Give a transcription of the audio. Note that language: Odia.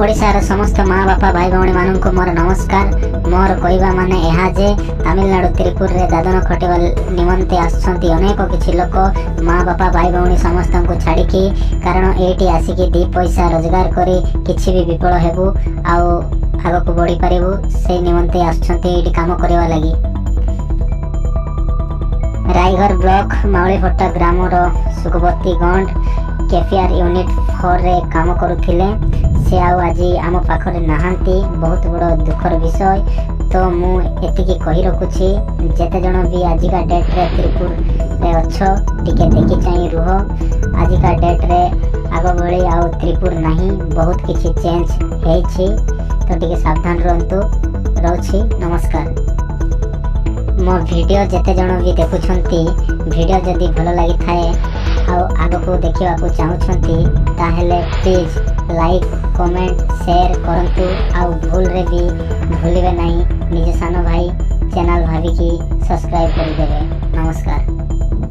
ଓଡ଼ିଶାର ସମସ୍ତ ମା ବାପା, ଭାଇ ଭଉଣୀମାନଙ୍କୁ ମୋର ନମସ୍କାର। ମୋର କହିବା ମାନେ ଏହା ଯେ ତାମିଲନାଡୁ ତ୍ରିପୁରରେ ଦାଦନ ଖଟିବା ନିମନ୍ତେ ଆସୁଛନ୍ତି ଅନେକ କିଛି ଲୋକ, ମା ବାପା, ଭାଇ ଭଉଣୀ ସମସ୍ତଙ୍କୁ ଛାଡ଼ିକି। କାରଣ ଏଇଠି ଆସିକି 2 ପଇସା ରୋଜଗାର କରି କିଛି ବି ବିଫଳ ହେବୁ ଆଉ ଆଗକୁ ବଢ଼ିପାରିବୁ, ସେଇ ନିମନ୍ତେ ଆସୁଛନ୍ତି ଏଇଠି କାମ କରିବା ଲାଗି। ରାଇଘର ବ୍ଲକ ମାଉଳିଫଟା ଗ୍ରାମର ସୁଖବତୀ ଗଣ୍ଡ କେପିଆର୍ ୟୁନିଟ୍ 4ରେ କାମ କରୁଥିଲେ। ସେ ଆଉ ଆଜି ଆମ ପାଖରେ ନାହାନ୍ତି। ବହୁତ ବଡ଼ ଦୁଃଖର ବିଷୟ। ତ ମୁଁ ଏତିକି କହି ରଖୁଛି, ଯେତେ ଜଣ ବି ଆଜିକା ଡେଟ୍ରେ ତ୍ରିପୁରରେ ଅଛ, ଟିକେ ଦେଖି ଚାହିଁ ରୁହ। ଆଜିକା ଡେଟ୍ରେ ଆଗ ଭଳି ଆଉ ତ୍ରିପୁର ନାହିଁ, ବହୁତ କିଛି ଚେଞ୍ଜ ହେଇଛି। ତ ଟିକେ ସାବଧାନ ରୁହନ୍ତୁ। ରହୁଛି, ନମସ୍କାର। ମୋ ଭିଡ଼ିଓ ଯେତେ ଜଣ ବି ଦେଖୁଛନ୍ତି, ଭିଡ଼ିଓ ଯଦି ଭଲ ଲାଗିଥାଏ ଆଉ ଆଗକୁ ଦେଖିବାକୁ ଚାହୁଁଛନ୍ତି, ତାହେଲେ ପ୍ଲିଜ୍ ଲାଇକ୍, କମେଣ୍ଟ, ସେୟାର କରନ୍ତୁ। ଆଉ ଭୁଲରେ ବି ଭୁଲିବେ ନାହିଁ, ନିଜ ସାନ ଭାଇ ଚ୍ୟାନେଲ୍ ଭାବିକି ସବସ୍କ୍ରାଇବ୍ କରିଦେବେ। ନମସ୍କାର।